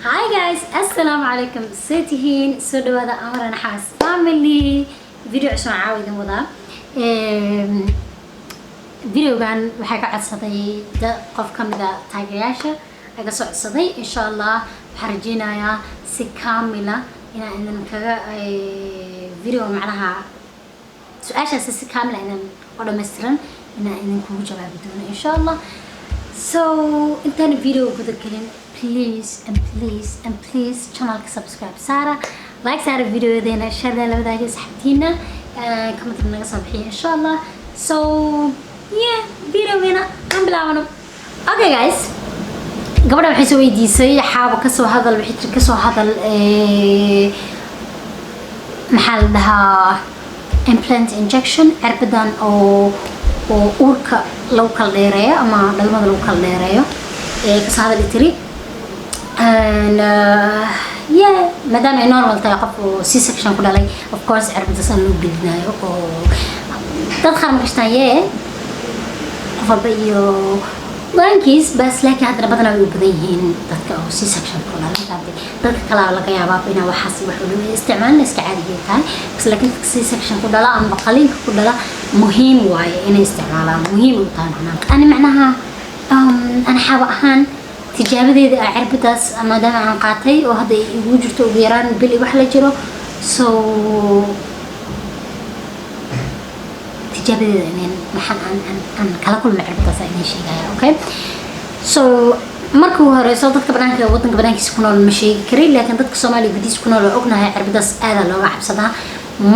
Hi guys, assalaamu calaykum. See tihiin? Soo dhawaada Amara Naxaas family. Video cusub caawa idin wadaa. Videogan waxaa ka codsaday qof ka mid a taageerayaasha aga soo codsaday. Insha Allah waxaan rajeynayaa si kaamila inaan idin kaga video, macnaha su-aashaasi si kaamila inaan oo dhammaystiran inaan idinkugu jawaabi doono, insha Allah. So intaan video guda gelin, please and please and please, channelka subscribe saara, like saara, videodeena share la wadaaga saxibtiina, comment naga soo bixiya, insha Allah. So yeah, videogeena aan bilaabano. Okay guys, gabadha waxay soo weydiisay, "Xaabo, kasoo hadal," waxay tiri, "kasoo hadal maxaa la dhahaa, implant injection, cirbadan oo uurka lagu kala dheereeyo ama dhalmada lagu kala dheereeyo ee kasoo hadal," tiri. And yeah, maadaama ay normal tahay qof oo C section ku dhalay, of course cirbadaas aan loo gelinayo oo dad qaar ma gashtaan. Yee, qof walba iyo go-aankiis bas, laakiin haddana badanaa way u badan yihiin dadka oo C section ku dhalay. Fahamtay? Dadka kale laga yaabaa inaa waxaas wax u dhow isticmaalna, iska caadiga tahay bas, laakiin dadka C section ku dhala ama qaliinka ku dhala muhiim waaye inay isticmaalaan, muhiim u tahay. Macnaha ani, macnaha ana xaaba ahaan tijaabadeeda ah cirbadaas, maadaama aan qaatay oo hadda ay igu jirto ugu yaraan bil iyo wax la jiro, so tijaabadeeda inaan waxaan aan kala kulmay cirbadaas aan idin sheegaya. Okay, so marka ugu horeyso, dadka banaanka, wadanka banaankiisa ku nool ma sheegi karin, laakiin dadka Soomaaliya gudihiisa ku nool waa ognahay cirbadaas aadaa looga cabsadaa,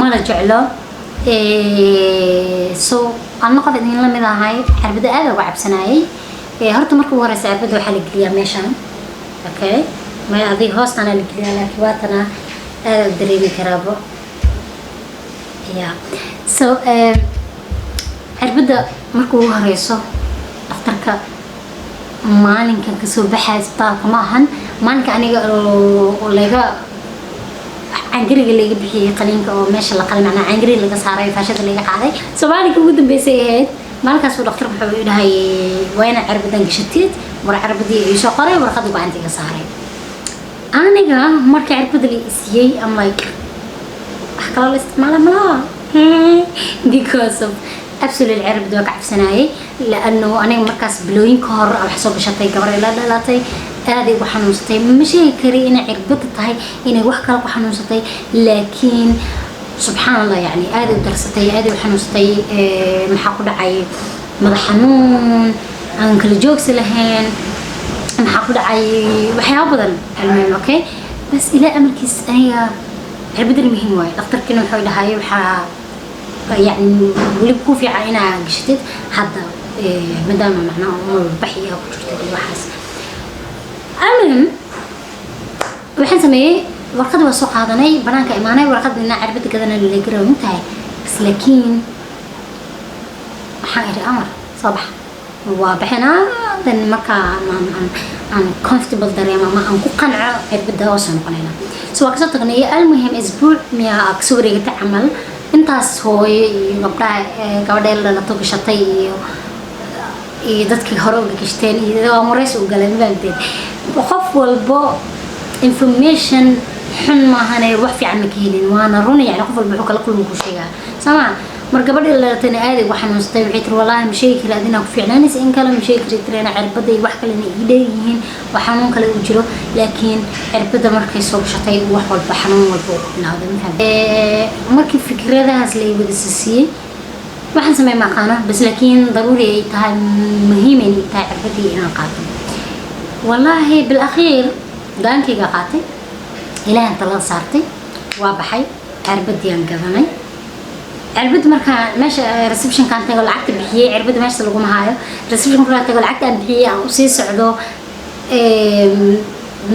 mana jeclo. So anna qof idin la mid ahay, cirbada aada uga cabsanayay. Horta marka ugu horeysa cirbada waxaa la geliyaa meeshan. Okay, may adiga hoostaana la geliyaa, laakiin waatana aada u dareemi karaabo. Yeah, so cirbada marka ugu horeyso dhakhtarka maalinkan kasoo baxaya isbitaalka, ma ahan maalinka aniga oo laga cangariga laga bixiyey qaliinka oo meesha la qalay, macnaa cangariga laga saaray, faashada laga qaaday. So maalinka ugu dambeysay ahayd. Maalinkaas uu dhakhtarku wuxuu i dhahay, "Waa inaad cirbadan gashatid." War cirbadii ii soo qoray, warqadii gacanta iga saaray. Aniga marka cirbada la isiiyey, I'm like, wax kaloo la isticmaala malaha, because of absolutely cirbada waa ka cabsanayay, laano aniga markaas bilooyin ka hor wax soo gashatay gabar ila dhalatay, aaday ugu xanuunsatay. Ma sheegi kari inay cirbada tahay, inay wax kale ku xanuunsatay, laakiin subxaan Allah, yani aaday u darsatay, aaday u xanuunsatay. Maxaa ku dhacay? Madax xanuun aan kala joogsi lahayn. Maxaa ku dhacay? Waxyaabo badan. Almuhim, okay, bas ilaa amarkiis aniga cirbadan muhiim waaye. Dhakhtarkiina wuxuu dhahay, waxaa yani weliba ku fiican inaa gashatid hadda, maadaama macnaha umul baxi ku jirta iyo waxaas. Almuhim, waxaan sameeyey, warqadii waa soo qaadanay, banaanka imaanay, warqadii inaa cirbada gadana la garawin tahay bas, laakiin waxaan idhi, "Amar soo bax, waa bixinaa." Then markaa aan comfortable dareemo ama aan ku qanco cirbada, oo soo noqonayna. So waa kasoo tagnay. Almuhim, isbuuc miyaa kasoo wareegatay camal, intaas hooyo iyo gabdhaha gabadhee dhalato gashatay iyo dadkii hore uga gashteen iyo waa murays u galay, mafahamteen? Qof walbo information xun maahane wax fiican ma ka helin, waana run. Yani qof walba wuxuu kala kulmi ku sheegaa sama. Mar gabadhii dhalatayna aaday ugu xanuunsatay. Waxay tiri, "Wallaahi ma sheegi kari adinaa ku fiicnaanaysa in kale, ma sheegi kari," tiri, "ina cirbada iyo wax kalena ii dheeryihiin oo xanuun kale uu jiro." Laakiin cirbada markay soo gashatay, wax walba, xanuun walba uu ku bilowday, ma fahamtay? Markii fikradahaas la wada siiyey, waxaan sameey ma aqaano bas, laakiin daruuri ay tahay, muhiim ay tahay cirbadii inaan qaato. Wallaahi bilakhiir go-aankayga qaatay, ilaahan talada saartay, waa baxay, cirbadii aan gadanay. Cirbada markaa meesha receptionkaan tago, lacagta bixiyey, cirbada meesha laguma haayo. Reception markaan tago, lacagta aan bixiyey, aan usii socdo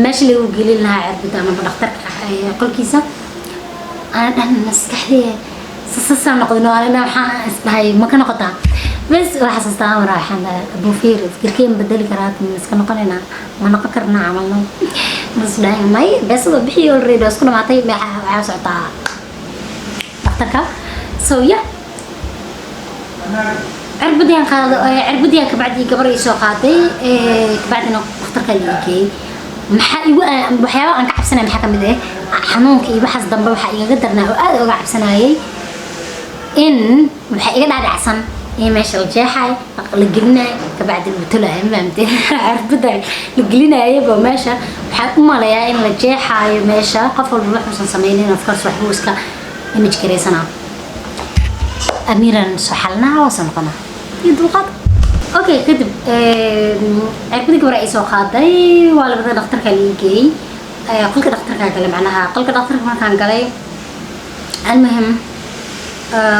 meesha lagu gelin lahaa cirbada amaba dhakhtarka qolkiisa, ana dhan maskaxdii sasaa noqday. Anina waxaan isdhahay, ma ka noqotaa? Bes waa xasuustaa amar, waxaan dhahay, "Abufiir, fikirkeen bedeli karaa, ma iska noqonaynaa, ma noqon karnaa camalno?" Bas dhahay, "May, beesada bixi already, waa isku dhamaatay, waxaa socotaa dhakhtarka." So yeah, cirbadii aan qaado, cirbadii aan kabacdi gabar ii soo qaaday, kabacdina dhakhtarka la ii geeyey. Maxaa igu waxyaaba aan ka cabsanaya maxaa kamid ah xanuunka iyo waxaas dambe? Waxaa igaga darnaa oo aad uga cabsanayay in waxaa iga dhaadhacsan in meesha la jeexayo, la gelinayo, kabacdi lagu tolaayo. Ma fahamteen? Cirbada la gelinayaba meesha waxaan u maleeyaa in la jeexaayo meesha. Qof walba wuxuusan sameynin, of course, waxbuu iska image garaysanaa. Amiiran soo xalinaa, waa soo noqonaa iyo dulqaad. Okay, kadib cirbadii gabar ay soo qaaday, waa labada dhakhtarka la ii geeyey. Qolka dhakhtarka galay, macnaha qolka dhakhtarka markaan galay, almuhim,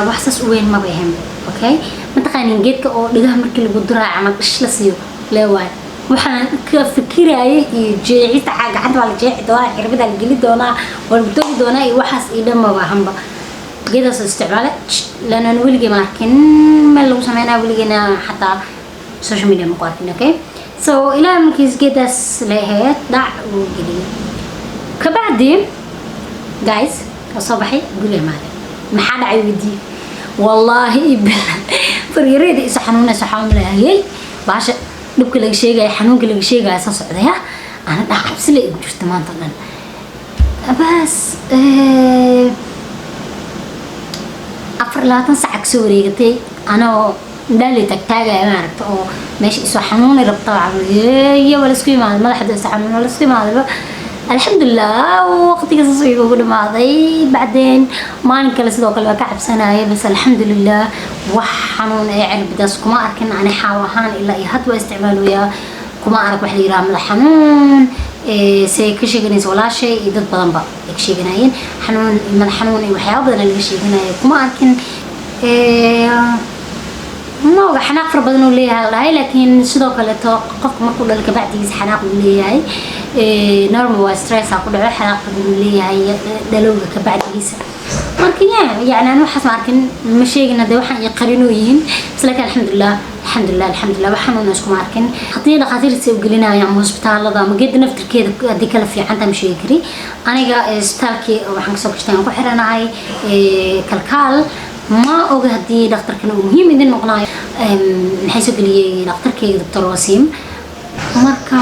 wax saas u weyn maba ahayn. Okay, mataqaanin geedka oo dhigaha markii lagu duraayo ama dhish la siiyo leewaay. Waxaan ka fikirayay iyo jeexista gacanta waa la jeexi doonaa, cirbadaa la geli doonaa, waa lagu togi doonaa iyo waxaas iyo dhan maba ahanba. Geedaas isticmaale lanan weligay ma arkin meel lagu sameynaya, weligeyna xataa social media ma ku arkin. Okay, so ilaa markiis geedaas lahayd dhac uu geliyay. Kabacdi, guys, waa soo baxay, guriga imaaday. Maxaa dhacay weydii? Wallaahi faryareeda isa xanuunaysa. Waxaa umaleeyay baasha dhibka laga sheegaya, xanuunka laga sheegaya soo socdaya. Ana dhaa cabsi la igu jirta maanta o dhan. Bas 24 sac kasoo wareegatay, anoo indhaali taagtaagaya, maaragta, oo meesha isoo xanuuni rabta iyo waa laisku imaaday, madaxda iso xanuun waa laisku imaaday. Alxamdulilah, waqtiga saas igugu dhamaaday. Bacdeen maalin kale sidoo kale waa ka cabsanaya, bas alxamdulilah, wax xanuun ee cirbidaas kuma arkin. Ani xaaw ahaan ilaa iyo had waa isticmaaloyaa, kuma arag wax la yiraha madax xanuun. Say ka sheeganaysa walaashay iyo dad badanba ay ka sheeganayeen xanuun, madax xanuun iyo waxyaaba badan laga sheeganaya, kuma arkin. Ma oga, xanaaq fara badan uu leeyahay la dhahay, laakiin sidoo kaleeto qofka markuu dhalo kabacdigiisa xanaaq uu leeyahay, normal waa, stress aa ku dhaco, xanaaq badan uu leeyahay dhalowga kabacdigiisa. Marka ya yani aan waxaas ma arkin, ma sheegin hadee waxaan iyo qarinoo yihiin bas, laakiin alxamdulilah, alxamdulilah, alxamdulilah, wax xanuuna iskuma arkin. Haddii dhakhaatiirta u gelinaya ama hosbitaalada ama geeda naftirkeeda haddii kala fiicantaa, ma sheegi kari. Aniga isbitaalkii waxaan kasoo gashtay aan ku xiranahay Kalkaal. Ma oga haddii dhakhtarkan uu muhiim idin noqonayo. Maxay soo geliyey dhakhtarkayga, Doctor Wasiim. Marka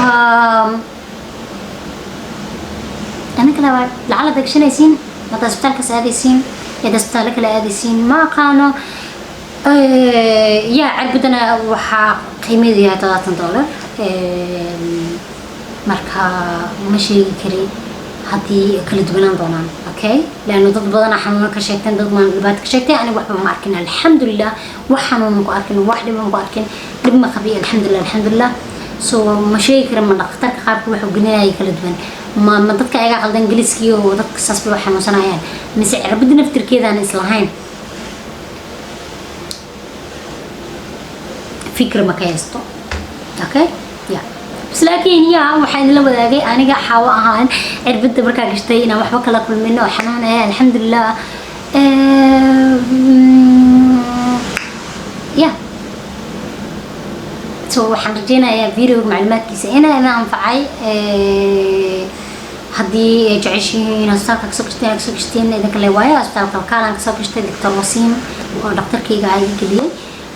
ana kale waa lacala degshanaysiin haddaa isbitaalkaas aadaysiin, haddaa isbitaallo kale aadaysiin, ma aqaano. Ya, cirbadana waxaa qiimaheedu yahay $70. Marka ma sheegi kari haddii kala duwanaan doonaan. Okay, laano dad badanaa xanuuna ka sheegteen, dad badan dhibaato ka sheegteen. Aniga waxba ma arkin, alxamdulilah, wax xanuunan ku arkin, wax dhiban ku arkin, dhib ma qabi, alxamdulilah, alxamdulilah. So ma sheegi kara ma dhakhtarka qaabka wuxuu gelinaya kala duwan, ma dadka ayaga qaldan ingiliiskii oo dadka saas bay u xanuunsanayaan, mise cirbada naftirkeedaan islahayn. Fikir ma ka haysto. Okay, ya, bas laakiin ya waxaan idinla wadaagay aniga xaawo ahaan cirbada markaa gashtay inaan waxba kala kulmin oo xanuun eh, alxamdulilah. Ya, so waxaan rajeynayaa videoga macluumaadkiisa inaa ina anfacay. Haddii ay jeceshihiin asbitaalka kasoo gashteen, kasoo gashteen idinka le waayo. Asbitaalka Kalkaalan kasoo gashtay, Doctor Wasiim oo dhakhtarkayga iga geliyey.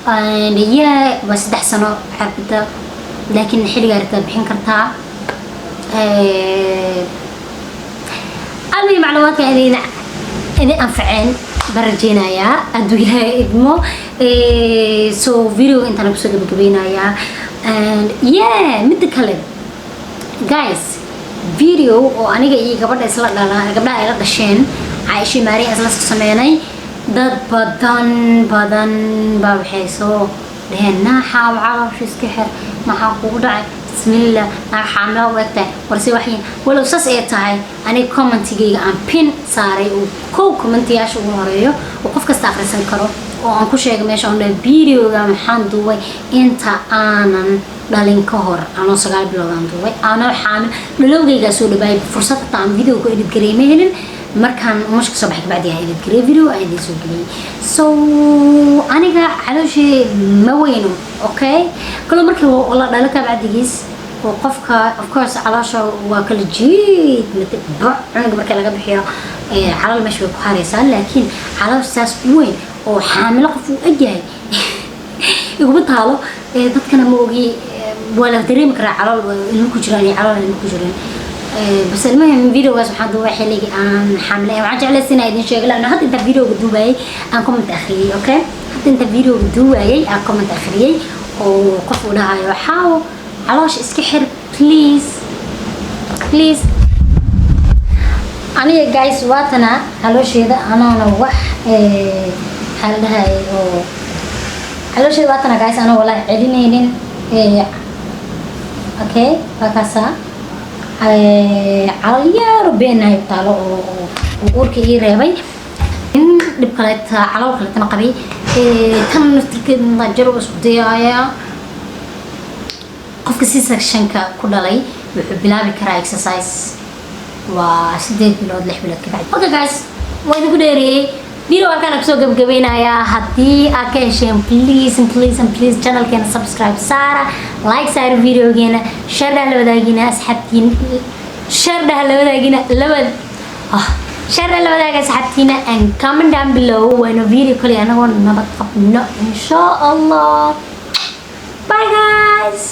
Yeah, waa 3 sano cirbada, laakiin xilligaa rabtaa bixin kartaa. Almihim, macluumaadka idin idin anfaceen baan rajeynayaa hadduu Ilaahay idmo. So video intaan kusoo gabagabeynayaa. And yeah, midda kale, guys, video oo aniga iyo gabadha isla dhala, gabdhaha ay la dhasheen, Caaisha Maariya, isla soo sameynay, dad badan badan baa waxay soo dheheen: "Naaxa caloosha iska xir, maxaa kugu dhacay? Bismillah, naag xaamilo u egtahay." Warse waxay walow saas ay tahay, aniga commentigayga aan pin saaray oo kow commentiyaasha ugu horeeyo oo qof kasta akhrisan karo oo aan ku sheegay meesha oon dhahay videoga maxaan duubay inta aanan dhalin ka hor, anoo 9 bilood aan duubay, anoo xaamil dhalowgaygaa soo dhawaayay. Fursad hataa aan video ku edit gareey ma helin. Markaan umusha kasoo baxay kabacdi aan edit gareey video aan idin soo geliyay. So aniga calooshii ma weyno. Okay, kaloo markii la dhalo kabacdigiis oo qofka, of course, caloosha waa kala jiid cunuga marka laga bixiyo, calool meesha way ku haraysaa, laakiin caloosh saas u weyn oo xaamilo qof uu egyahay iguma taalo. Dadkana ma ogi, waa la dareemi karaa calool ilmo ku jiraan iyo calool ilmo ku jiraan. Bas المهم, videogaas waxaan duubay xilligii aan xamle. Waxaan jeclaysa inaan idin sheego laana hadda inta videoga duubayay aan comment akhriyay. Okay, hadda inta videoga duubayay aan comment akhriyay oo qof uu dhahayo, "Xaawo, caloosha iska xir, please, please." Aniga, guys, waatana caloosheeda anoona wax, maxaa la dhahay, oo caloosheeda waatana, guys, anoo walaahi celinaynin. Okay, waa kaasaa calol yaaro beenahay taalo oo uurka ii reebay in dhib kaleeta calool kaleetana qabay. Tan naftirkeeda jar isku dayaaya. Qofka C-sectionka ku dhalay wuxuu bilaabi karaa exercise waa 8 bilood, 6 bilood ka bacdi. Okay guys, waa idinku dheereeyey. Video halkaan kusoo gabagabeynayaa. Haddii aad ka hesheen, please and please and please, channelkeena subscribe saara, like saara videogeena, share dhah la wadaagina asxaabtiin, share dhah la wadaagina laba ah, share dhah la wadaaga asxaabtiina, and comment down below. Wayno video kale anagoo nabad qabno, insha Allah. Bye guys.